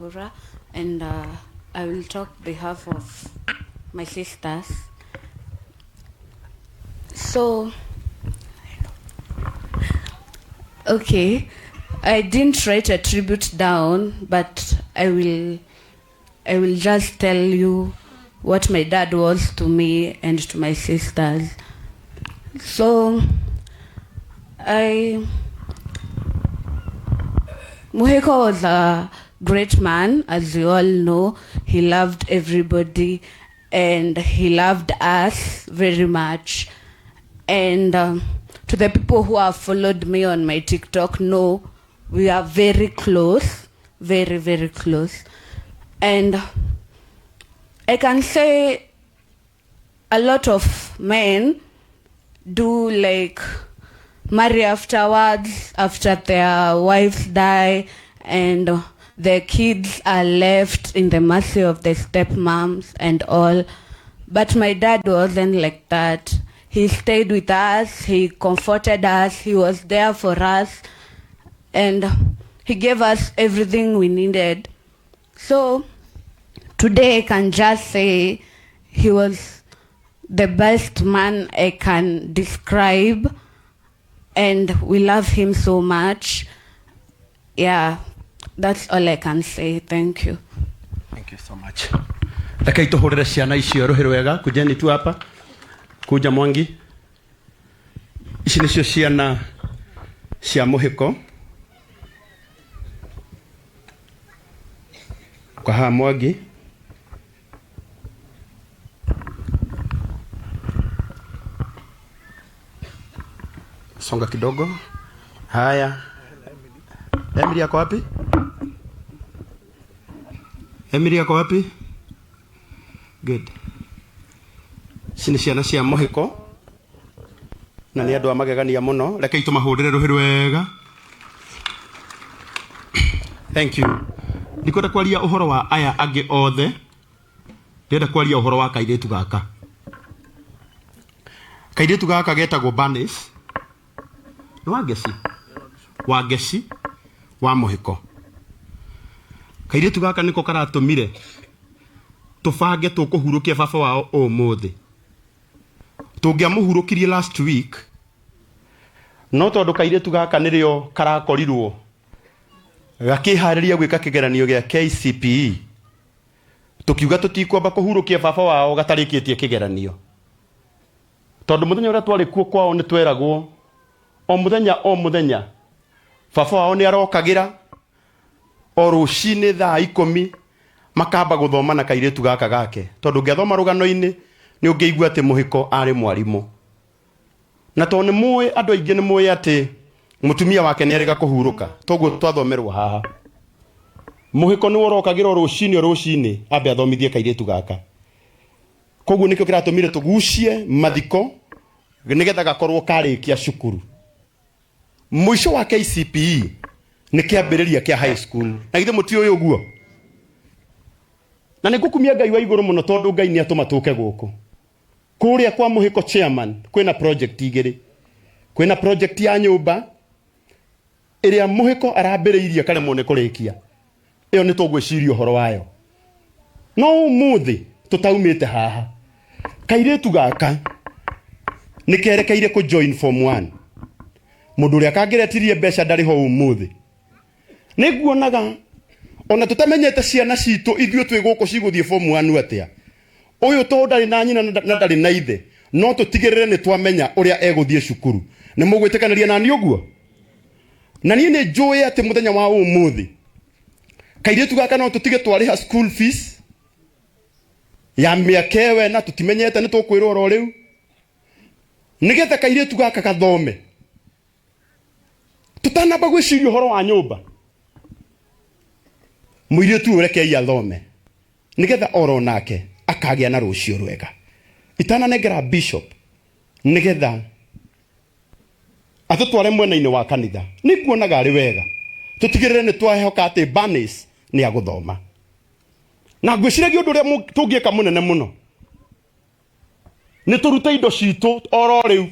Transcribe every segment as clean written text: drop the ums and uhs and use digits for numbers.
Bura, and I will talk behalf of my sisters. So, okay, I didn't write a tribute down, but I will just tell you what my dad was to me and to my sisters. So, I Muhiko was a great man, as you all know. He loved everybody and he loved us very much. And to the people who have followed me on my TikTok know we are very close, very, very close. And I can say a lot of men do like marry afterwards, after their wives die and their kids are left in the mercy of the stepmoms and all. But my dad wasn't like that. He stayed with us, he comforted us, he was there for us, and he gave us everything we needed. So today I can just say he was the best man I can describe, and we love him so much. Yeah, that's all I can say. Thank you. Thank you so much. Rekei tũhũrĩre ciana icio rũhĩ rwega. Kujeni tu hapa, kuja Mwangi. Ici nĩcio ciana cia Mũhĩko. Kwa haha Mwangi. Songa kidogo. Haya, Emily ako wapi? Emily ako wapi? Good. Ici nĩ ciana cia Mũhĩko na nĩ andũ a magegania mũno. Rekei tũmahũrĩre rũhĩ rwega. Thank you. Ndikwenda kwaria ũhoro wa aya angĩ othe, ndĩrenda kwaria ũhoro wa kairĩtu gaka. Kairĩtu gaka getagwo Bernice. Nĩ Wangeci, Wangeci wa Mũhĩko. Kairĩtu gaka nĩko karatũmire tũbange tũkũhurũkia baba wao ũmũthĩ. Tũngĩamũhurũkirie last week, no tondũ kairĩtu gaka nĩrĩo karakorirwo gakĩharĩria gwĩka kĩgeranio gĩa KCPE, tũkiuga tũtikwamba kũhurũkia baba wao gatarĩkĩtie kĩgeranio, tondũ mũthenya ũrĩa twarĩ kuo kwao nĩ tweragwo o mũthenya o mũthenya baba wao nĩ arokagĩra o rũcinĩ thaa 10, makamba gũthoma na kairĩtu gaka gake, tondũ ũngĩathoma rũgano-inĩ nĩ ũngĩigua atĩ Mũhĩko arĩ mwarimũ. Na tondũ nĩ mũĩ, andũ aingĩ nĩ mũĩ atĩ mũtumia wake nĩ erĩga kũhurũka, toguo twathomerwo haha, Mũhĩko nĩ ũrokagĩra o rũcinĩ o rũcinĩ ambe athomithie kairĩtu gaka. Koguo nĩkĩo kĩratũmire tũgucie mathiko nĩgetha gakorwo karĩkia cukuru. Mũico wa KCPE nĩ kĩambĩrĩria kĩa high school, na githĩ mũtiũĩ ũguo? Na nĩ ngũkumia Ngai wa igũrũ mũno, tondũ Ngai nĩ atũma tũke gũkũ. Kũrĩa kwa Mũhĩko chairman kwĩna project igĩrĩ. Kwĩna project ya nyũmba ĩrĩa Mũhĩko arambĩrĩirie akaremwo nĩ kũrĩkia, ĩyo nĩ tũgwĩciria ũhoro wayo. No ũmũthĩ tũtaumĩte haha, kairĩtu gaka nĩ kerekeire kũ join form 1. Mũndũ ũrĩa kangĩretirie mbeca ndarĩ ho ũmũthĩ. Nĩ nguonaga ona tũtamenyete ciana citũ ithuĩ twĩ gũkũ cigũthiĩ form 1 atĩa. Ũyũ tondũ ndarĩ na nyina na ndarĩ na ithe, no tũtigĩrĩre nĩ twamenya ũrĩa egũthiĩ cukuru. Nĩ mũgwĩtĩkanĩria nani ũguo? Na niĩ nĩ njũĩ atĩ mũthenya wa ũmũthĩ kairĩtu gaka no tũtige twarĩha school fees ya mĩaka ĩyo ĩna, tũtimenyete, nĩ tũkwĩrwo oro rĩu, nĩgetha kairĩtu gaka gathome. Tũtanamba gwĩciria ũhoro wa nyũmba, mũirĩtu ũyũ rekei athome nĩgetha oro nake akagĩa na rũciũ rwega. Itananengera bishop nĩgetha atũtware mwena-inĩ wa kanitha, nĩ nguonaga arĩ wega tũtigĩrĩre nĩ twahoka atĩ Bernice nĩ agũthoma. Na ngwĩciragia ũndũ ũrĩa tũngĩka mũnene mũno nĩ tũrute indo citũ oro rĩu,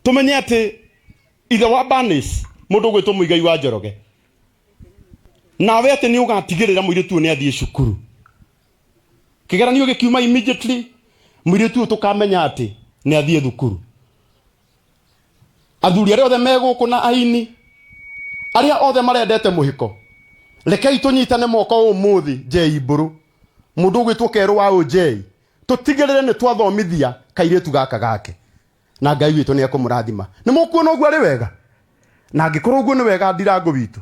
tũmenye atĩ ithe wa Bernice, mũndũ ũgwĩtwo Mũigai wa Njoroge, Nawe atä nä å gatigä rä ra må irä tu nä athiä cukuru kä geranio gä kiuma immediately må irä tu å tå kamenya atä nä athiä thukuru. Athuri arĩa othe me gũkũ na aini arĩa othe marendete mũhiko, rekei tũnyitane moko ũmũthĩ. Njei mbũrũ mũndũ ũgwĩtwo kerũ wa ũnjei, tũtigĩrĩre nĩ twathomithia kairĩtu gaka gake, na Ngai witũ nĩ ekũmũrathima. Nĩ mũkuona ũguo arĩ wega? Na angĩkorwo ũguo nĩ wega, ndirango witũ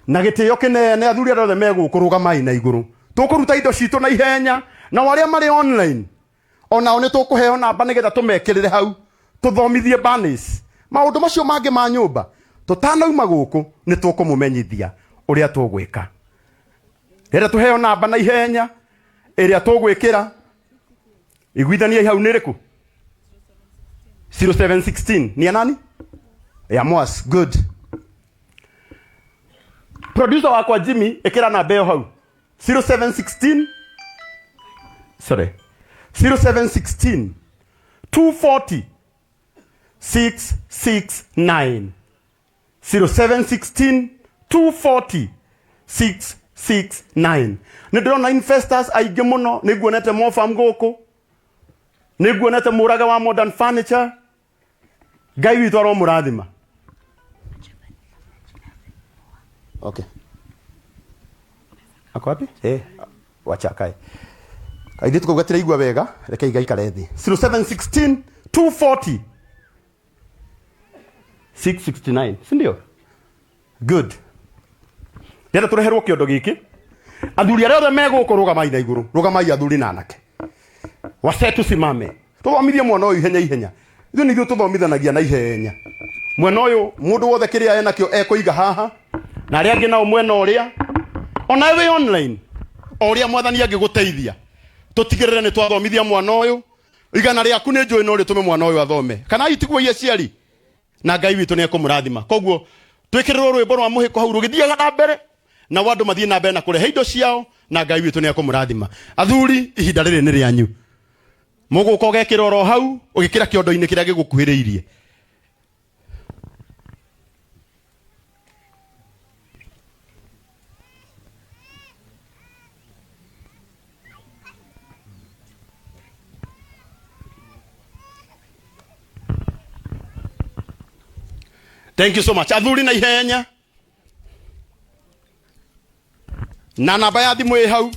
na gĩtĩo kĩnene, athuri arĩa othe me gũkũ, rũgamai na igũrũ. Tũkũruta indo citũ na ihenya, na arĩa marĩ online onao nĩ tũkũheo namba nĩgetha tũmekĩrĩre hau, tũthomithie banis maũndũ macio mangĩ ma nyũmba. Tũtanauma gũkũ nĩ tũkũmũmenyithia ũrĩa tũgwĩka. Rĩrĩa tũheo namba na ihenya ĩrĩa tũgwĩkĩra, iguithaniai hau nĩ ĩrĩkũ? 0716 ni ya nani? Ya Mwas. Good. Producer wakwa Jimmy, ĩkĩra namba ĩyo hau, 0716, sorry, 0716 240 669, 0716 240 669. Nĩ ndĩrona investors aingĩ mũno. Nĩ nguonete Mofam gũkũ, nĩ nguonete Mũraga wa Modern Furniture. Ngai witũ aromũrathima. Okay, ako wapi? Wacha akae. Aithĩ tukauga tiraigua wega, reke igaikare thĩ. 0716 240 669, si ndio? Good. Ndĩrenda tũreherwo kĩondo gĩkĩ. Athuri arĩa othe me gũkũ, rũgamai na igũrũ. Rũgamai, athuri na anake. Wase tusimame, tũthomithie mwana ũyũ ihenya ihenya. Ithuĩ nĩ ithuĩ tũthomithanagia na ihenya. Mwena ũyũ mũndũ wothe kĩrĩa enakĩo ekũiga haha, na arĩa angĩ nao mwena ũrĩa. Ona wĩ online, o ũrĩa Mwathani angĩgũteithia, tũtigĩrĩre nĩ twathomithia mwana ũyũ. Igana rĩaku nĩ njũĩ no rĩtũme mwana ũyũ athome, kana itiguo aciari? Na Ngai witũ nĩ ekũmũrathima. Koguo twĩkĩrĩrwo rwĩmbo rwa mũhĩko hau rũgĩthiaga na mbere, na andũ mathiĩ na mbere na kũrehe indo ciao, na Ngai witũ nĩ ekũmũrathima. Athuri, ihinda rĩrĩ nĩ rĩanyu. Mũgũka ũgekĩra oro hau, ũgĩkĩra kĩondo-inĩ kĩrĩa gĩgũkuhĩrĩirie. Thank you so much. Athuri na ihenya, na namba ya thimũ ĩ hau.